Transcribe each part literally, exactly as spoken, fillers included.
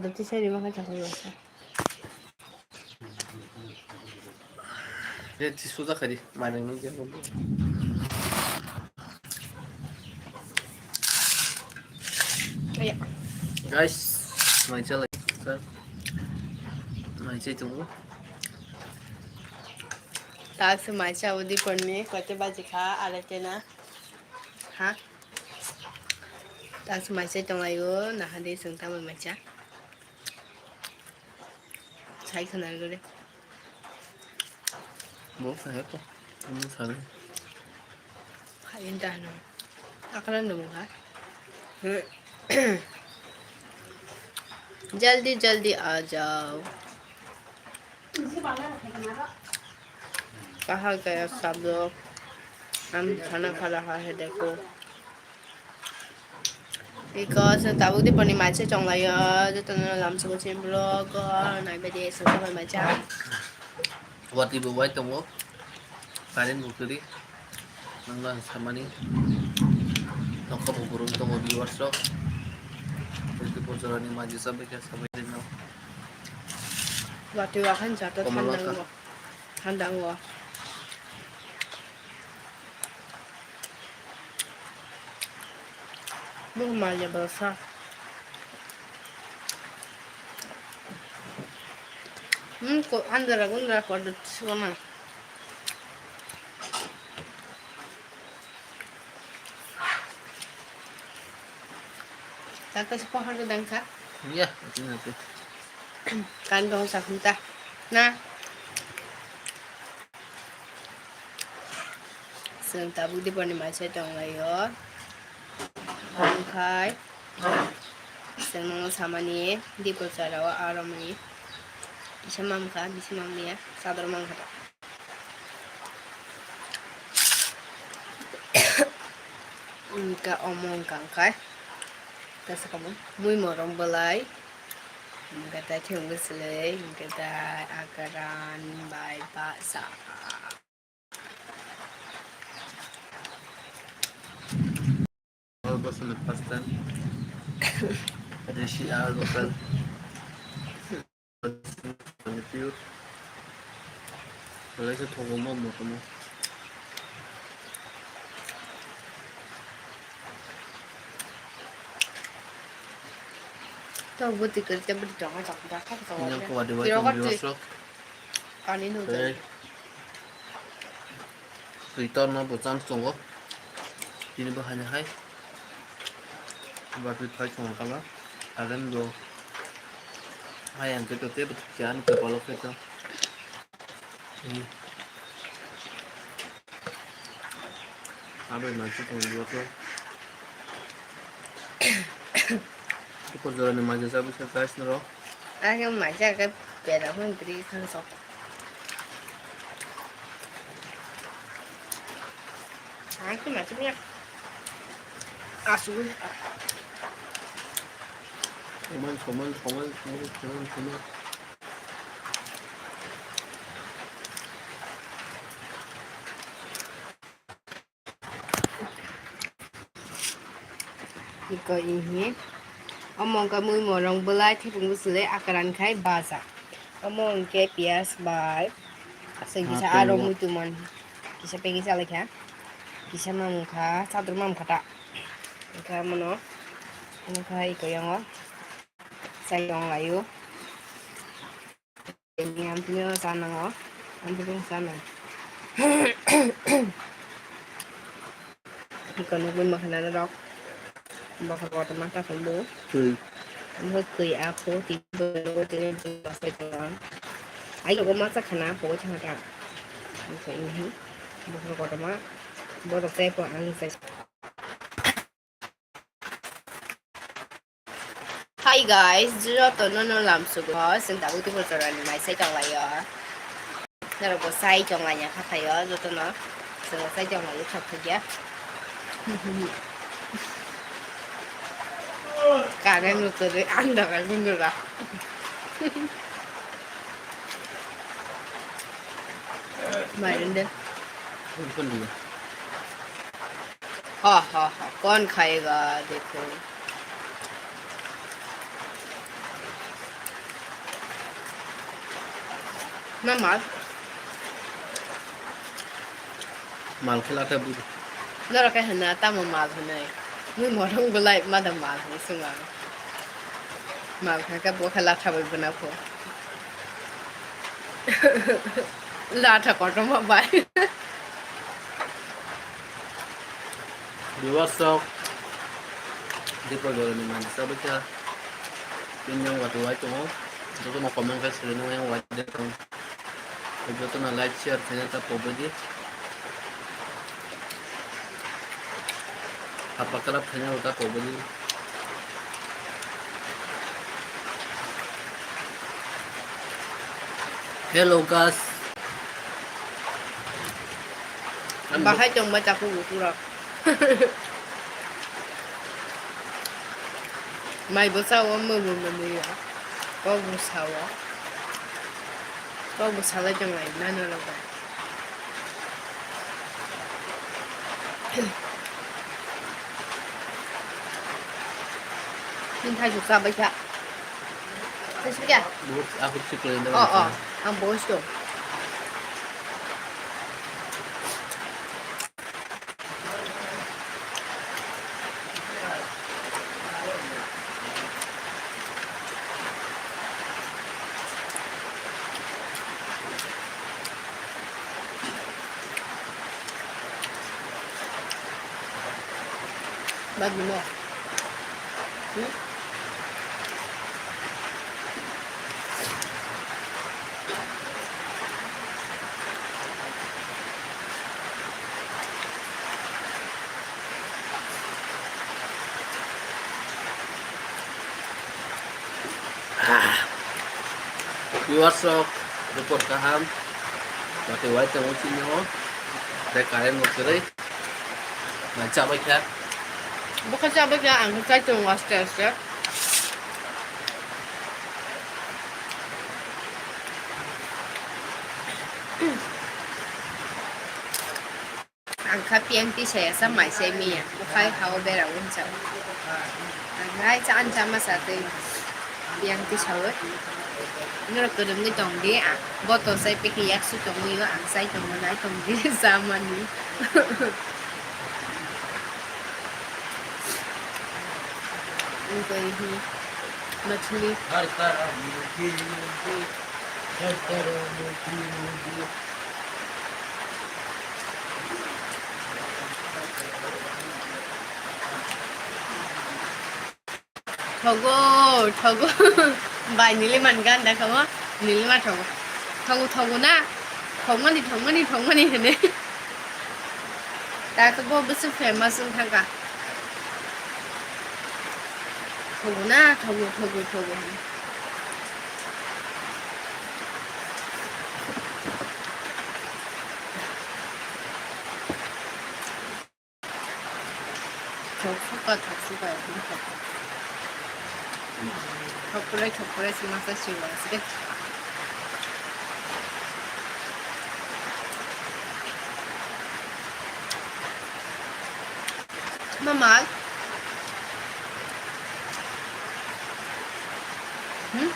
Dati seri makan chakui wasa. Ye, tissue da khadi, mane nung je. Aya. Guys, mai chalai, sir. Mai chai tungo. Tak se mai cha udi porni, kote baji kha, are tena. Ha? Tak se mai chai tonglaio, nahadi sung tamo mai cha. Sai khana gole. Bo kha ko. Mo sare. Khain ta no. Akran no kha. Jaldi jaldi aa jao. Kaha gaya sab log. Hum khana kha raha hai dekho. Because tabuk di porni mai se chonglaio, jotono lamsogo se vlog o naibaidi songkha bai mai cha. Watwi bo wai tongo, current bo kwrwi, nangno ang samani, nokha bo kwrwng tongo viewers rok, twenty four jorani majisa bai khe sabai rino. Watwi wahan jato Komola thandango, thandango. Bo malya bwsa. Hmm, ko andra gundra ko dut sona. Tata si pohar ko dangka. Iya, itu nanti. Kan dong sa hunta. Na. Chwng tabuk Dipor ni mai se tong lai o. Omo khai chwng no samani Dipor chara o aro mani kisa mamkha, bisi mamliya, chador mankha ta. Wngkha omo wngkha khai ta sakamo mui morong bwlai, wngkha ta thwng bwswlwi, wngkha ta akaran bai basa. All person of Pakistan. Rishi R local. Pure. Wala sa thogo mo mo mo. To buti kar te buti tonga tak dak tak tonga. Ini aku ada buat yang biasa. Ani no. Twi torno bo chance tongo. Tini bo haino hai. Ba twi thai tongo kala. Alen bo. Hai ang khe to tei bo thikya ani kopalo khe to. Hmm. Abo ma chu tongo to. Ko jora ni ma jesa bisa guys noro. Ake mai ja ke pera hon tri khan sok. Ang tu mai tu ya. Asu. Koman, koman, koman, koman, koman, koman. Iko ihi. Omo wngkha mui morong bwlai thepung bwswlwi akaran khai baja. Omo hwnkhe piyaj bai aswk kisa aro muitu man. Kisa pegi chalaikha. Kisa mamkha, chador mamkha ta. Wngkha mono. Wngkha iko yango. Chai tong laio. Ini ampli no sana ngo, ampli no sana. Iko nugui makhana rok, bokhor kotorma ta phundu. Twi. Bo twi aphu, twi bo twi bo twi bo. Ai ko masa khana pho thang ta. Iko ini bokhor kotorma, bo rok chai pho ang chai. Hi guys, joto no no lamsugo, chwng tabuk tei bochorani mai sai tong laio. Norok bo sai tong laina kha khaio, joto no chwng sai tong laio thok thok ya. Kare no to de anda ka gundura. Mai rende. Ha, ha, ha, कौन खाएगा? देखो। Ma mal? Mal khe latha budi. Norok khe hwnna tamo mal hwnwi? Mui morong belai ma da mal hwnwi swng ang. Mal kha khe bo khe latha bai bwna pho. Latha kotorma bai. Viewers rok, Dipal Dorani mansa bwkha. Bini yang wati wai tongo. Jotono comment khe suri nang yang wai de tong. Jotono like, share khaina ta pobodi. Hapa kalap khaina ta pobodi. Hello guys. Bahai tongba chaku bukurok. Mai bwsa o mwnwi mwnwi o. Kok bwsa o. Kok bwsa lai tong lai nano rok bai. Nini thaichuk chabai kha. Thaichuk ya? Buhut aphuru chiklo ini. Oh, oh. Ang boss dong. Bagwi no. Hmm? Viewers rok, report kaham. Mati wai tong uchi nyo. Tei current bo kwrwi. Mai chabai kha. Bokha chabai kha, ang khe chai tongo aste aste. Ang kha piyang tisaya sa mai sai miya, bukhai hao bera unsa. Ang hai cha ancha masa tei piyang tisawi. Norok kwrwngwi tong di, a, botol sai pekhe yak su tongwi o, ang sai tongo nai tong di, chamani. Wngkha hi, machli. Thogo, thogo. Bai, nili man ganda kamo. Nili ma thogo. Thogo, thogo na. Thogmani, thogmani, thogmani hene. Ta khe bo bwswk famous wng thangkha. Thogo na, thogo, thogo, thogo. Thok suka, thok suka, ekdom thok. Thok pore, thok pore, sima sa siwa, sige. Mamal. Hmm?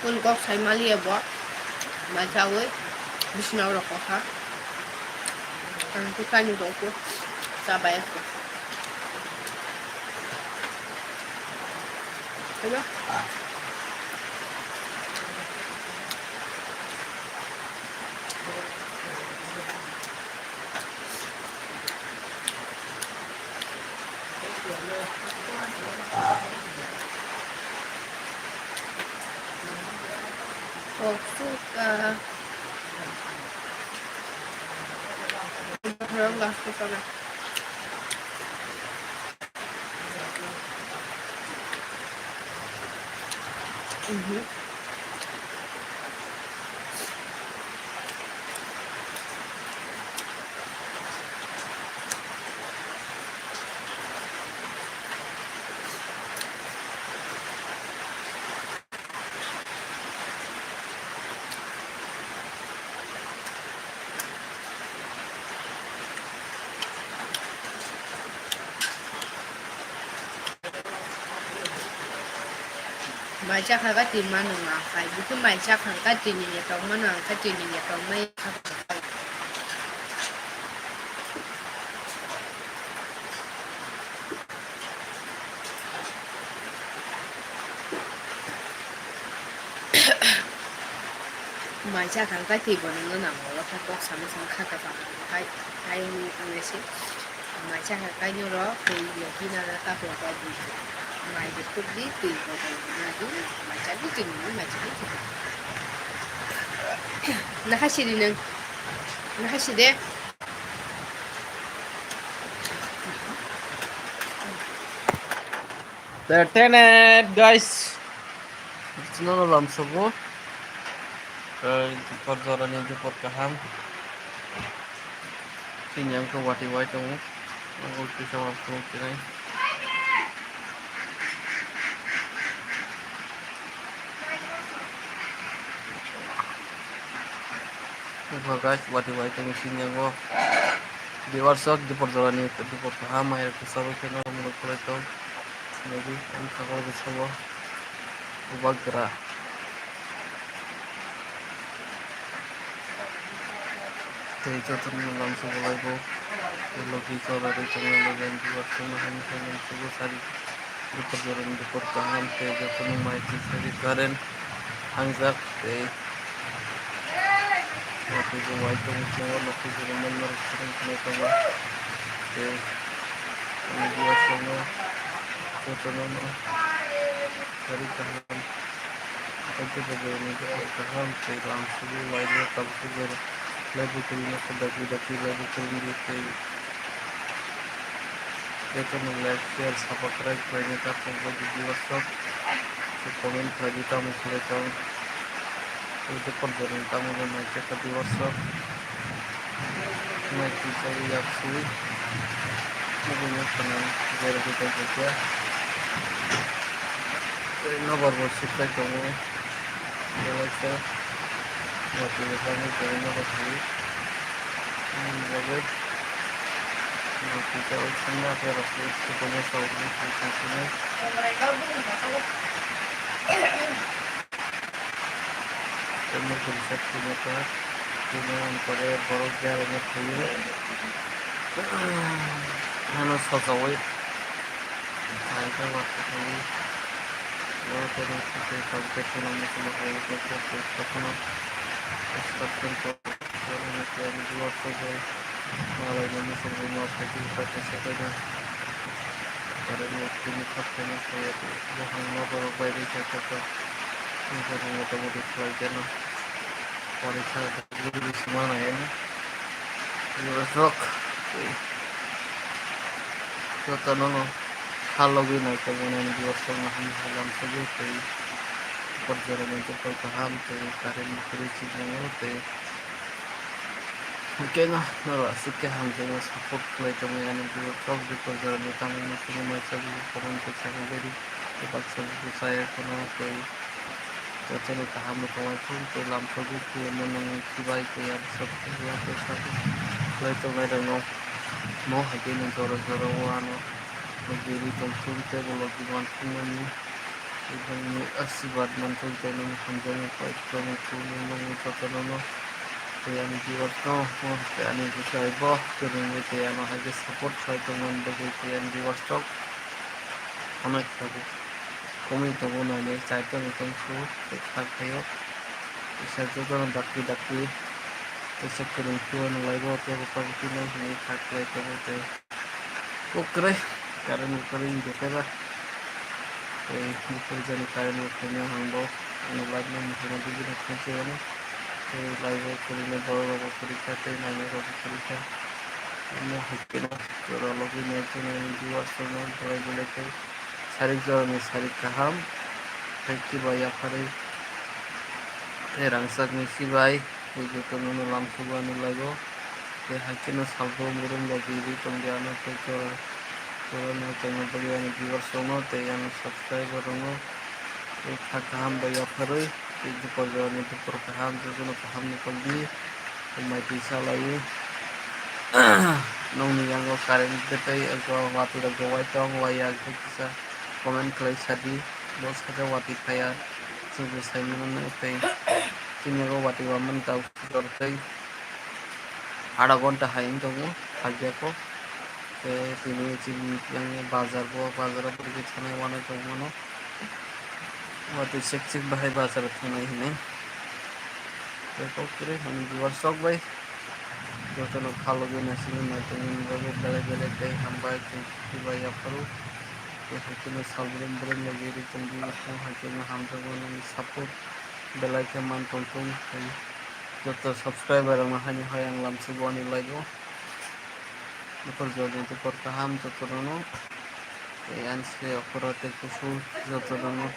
Kun kok sai maliya bo. Mai chawi. Bisna rok kokha. Ang tu kani rok ko. Sabai ko. Hello. Kok suka. Orang gas ke sana. Mhm. Mai chakha kha twi mano ang khai. Bukhe mai chakha kha twi ni ya tong mano ang khai twi ni ya tong mai. Mai chakha kha twi bo nang nang kok sama sama kha kha ba khai khai ni ang se. Mai chakha kha nyo ro twi ya hina na ta ko ba di. Mai de khuk di twi bo na di mai cha di twi ni mai cha di. Na ha si di nang. Na ha si de. Entertainment, guys. Chino no lam sobo. Tei dupor jora ni dupor kaham. Tini ang ko wati wai tongo. Ang ko kisa wai tongo kinai. Wngkha guys, wati wai tongwi sini yango. Viewers rok dupor jora ni dupor kaham mai rok kwcharo khe norok mwnwi kwlai tong. Nugwi ang sakao bwskango bubagra. Tei jotono lamsa bolai bo logi chora rwi tongma bagwi ang viewers rokno hamya khe nang sugo sari. Dupor jora ni dupor kaham tei jotono mai twi sari current thangjak tei watwi bo wai tong tongo, logi chora man norok swrwng khwlai tongo tei ani viewers rokno jotono no sari kaham. Tei dupor jora ni dupor kaham tei lam sugo wai bo tabuk jora lai bo kwrwi no khe dagi dagi lai bo kwrwi tei. Jotono like, share, subscribe khlaina ta phone bai di viewers rok. Tei comment khlai di tamo khlai tong. Tei dupor jora ni tamo bai mai khe ta viewers rok. Mai kisa yak sui. Nugwi no khana jera di tong kha. Tei nobar bo sik lai tongo. Belai khe watwi rwkha wngwi tongwi nobar khlai. Aboni bagwi watwi tei sengna khe rwkha wngwi tongma saui tongthoknai. Tei mukhugo kisa tini khe tini ang pore borok berama phaio. Ano sachaui. Hai khe watwi tongwi. Borok tei rwng site tabuk khe kheno muchungma hai khe khe khe kheno start khe khe ani viewers rok bai malai no muchungma hai khe khe khe khe khe. Aro ni tini khap khe no khe buphang no borok bai rwi khe khe khe. Buphang no motamoti khlai khe no. Pori kha khe sima nai ani. Viewers rok. Jotono no salogwi naitok mani ani viewers rok no hamya lam sogwi tei dupor jora ni dupor kaham tei current ni kwrwi chibwngo tei hwnkhe no norok aswk khe hamjakma support khlai tongwi ani viewers rok dupor jora ni tamo no simi mai sabi comment khe sakwi badi tei baksa buku chaya kheno tei jotono kaham no tongwi thung tei lam sogwi tei omo nungwi chibai tei ang sab khlai tongnai rokno mo hai khe no jora jora o ano. Nugwi tongthung tei bolong manthungmani, tei bini asirwad manthung tei nini hamjakmung pai tongthung nini jotono no. Tei ani viewers no tei ani bwsai bo kwrwngwi tei ano hai khe support khlai tongmani bagwi tei ani viewers rok onek tabuk komui tongo nainai chai tongwi tongthung tei kha khaio. Kisa jotono dakti dakti kisa kwrwng phiyano laibo tei bo pagwi tino hinwi kha khlai tongo tei. Kwkrwi, current bo kwrwi wngkha khe ba. Tei buphang jani current bo phainai ang bo, ani light no muchungma digi rok khe se ano. Tei light bo kwrwi no borok rok bo kwrwi kha tei nainai rok bo kwrwi kha. Omo hai khe no jora logi nai chini ani viewers rok no belai belai khe sarik jora ni sarik kaham. Tei kiba yapharwi tei rangchak ni sibai. Tei jotono no lamsogo ani live o. Tei hai kheno salbrum brum rok rwgwi tongdi ano tei jora jora no tongna bagwi ani viewers rok no tei ani subscriber rok no tei kha kaham bai yapharwi tei dupor jora ni dupor kaham jotono kaham ni tongdi. Tei mai twi sa laiwi nokni yango current tei watwi rok bo wai tong wai ya kisa comment khlai sadi. Bo sakhe watwi phaiya, chwngbo saimano tei chini oro watwi wamani tabuk jor tei adha ghonta hai wng tongo, phaikhe kho. Tei tini chini yang bazar bo, bazar o pori khe thanai wanai tongmano. Watwi sek sek bahai bazar o thangnai hinwi. Tei kok kwrwi hani viewers rok bai jotono khalogwi naisingwi naitongmani bagwi belai belai tei hambai tei chubai yapharo. Tei hakhe no sal brum brum logi ri tongdi, hakhe no hamjakgo nini support belai khe man tongthung tei joto subscriber rokno haino hai ang lamsugo ani live o. Bukur jodi bukur kaham jotono tei ani se okora tei kusu jotono.